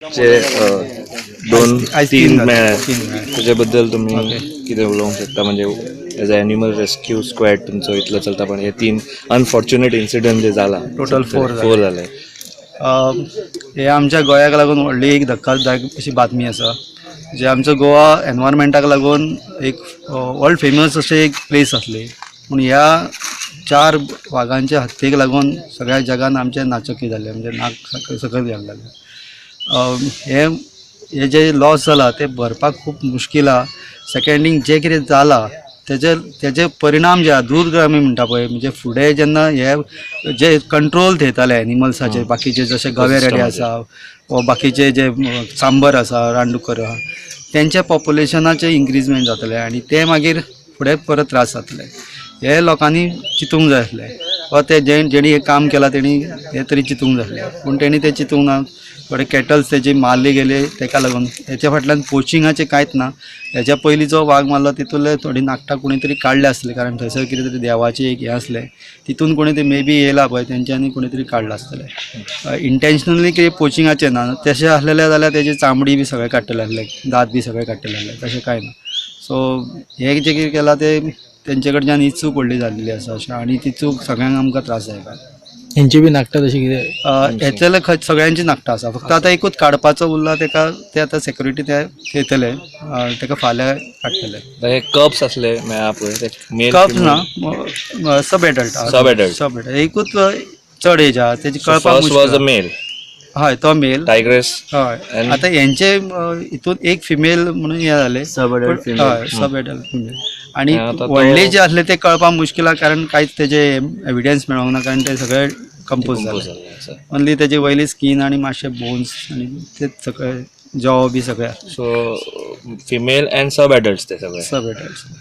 जे दोन आयज तीन तीन जाले. मेळ्ळे, तीन मेळ्ळे. त्याच्या बद्दल तुम्ही कितें उलोवंक शकता? म्हणजे as a animal rescue squad तुमचो इतलो चलता, पण हे तीन अनफॉर्च्युनेट इन्सिडंट जे जाला. Total four जाले. फोर जाले. हे आमच्या गोंयाक लागून व्हडली एक धक्कादायक अशी बातमी आसा, जे आमचो गोवा एनवायरमेंटाक लागून एक वर्ल्ड फेमस अशें एक प्लेस आसली, पूण ह्या चार वागांच्या हत्येक लागून सगळ्या जगान आमचें नाचकी जालें, म्हणजे नाक सकयल गेलें जालें. हे हे जे लॉस जाला ते भरपाक खूब मुश्कील आहा. सेकेंड थींग, जे कितें जाला तेजे परिणाम जे आहा दूरगामी म्हणटा पळय, म्हणजे फुडें जेन्ना हे जे कंट्रोल थेयताले एनिमल्साचे, बाकीचे जशे गवे रेडे आसा वा बाकीचे जे सांबर आसा, रानडुकर आहा, तेंच्या पॉप्युलेशनाचें इन्क्रिजमेंट जातलें आनी ते मागीर फुडें परत त्रास जातले. हे लोकांनी चिंतूंक जाय आसलें वा ते जे जेणी हें काम केलां तेणी हें तरी चिंतूंक जाय आसलें, पूण तेणी तें चिंतूंक ना. थोडे कॅटल्स तेजी मारली गेले, तेका लागून हेच्या फाटल्यान पोचिंगाचें कांयच ना. हेच्या पयलीं जो वाग मारलो तितूंतले थोडीं नाखटां कोणी तरी काडले आसतले, कारण थंयसर कितें तरी देवाचें एक हें आसलें, तितून कोणी तरी मे बी येयला पळय तेंच्यांनी कोणी तरी काडलां आसतलें. इंटेन्शनली कितें पोचिंगाचें ना. तशें आसलेलें जाल्यार तेजी चामडी बी सगळें काडटलें आसलें, दांत बी सगळें काडटलें आसलें, तशें कांय ना. सो हें जें कितें केलां तें तेंचे कडच्यान ही चूक व्हडली जाल्लेली आसा अशें, आनी ती चूक सगळ्यांक आमकां त्रास जायना. हेंची बी नाखटां तशी कितें? हेतले सगळ्यांची नाखटां आसा, फक्त आतां एकूच काडपाचो उरला तेका, ते आतां सेक्युरिटी ते थेयतले, तेका फाल्यां काडटले. हे कब्स असले मेळ्ळा पळय, ते मेल? कब्स ना, sub adult. Sub adult. Sub adult. एकूच चड एज आहा तेजी, कळपाक. First was a male. हय, तो मेल. टायग्रेस. हय. आतां हेंचे हितून एक फिमेल म्हणून हें जालें. सब एडल्ट फिमेल. हय, सब एडल्ट फिमेल. आनी आतां व्हडले जे आसले ते कळपाक मुश्कील आहा, कारण कांयच तेजे एविडन्स मेळोंक ना, कारण ते सगळे कंपोज जाले. ओन्ली तेजी वयली स्कीन आनी मातशे बोन्स आनी ते सगळे जॉ बी सगळे. So female and sub adult ते सगळे. सब एडल्ट.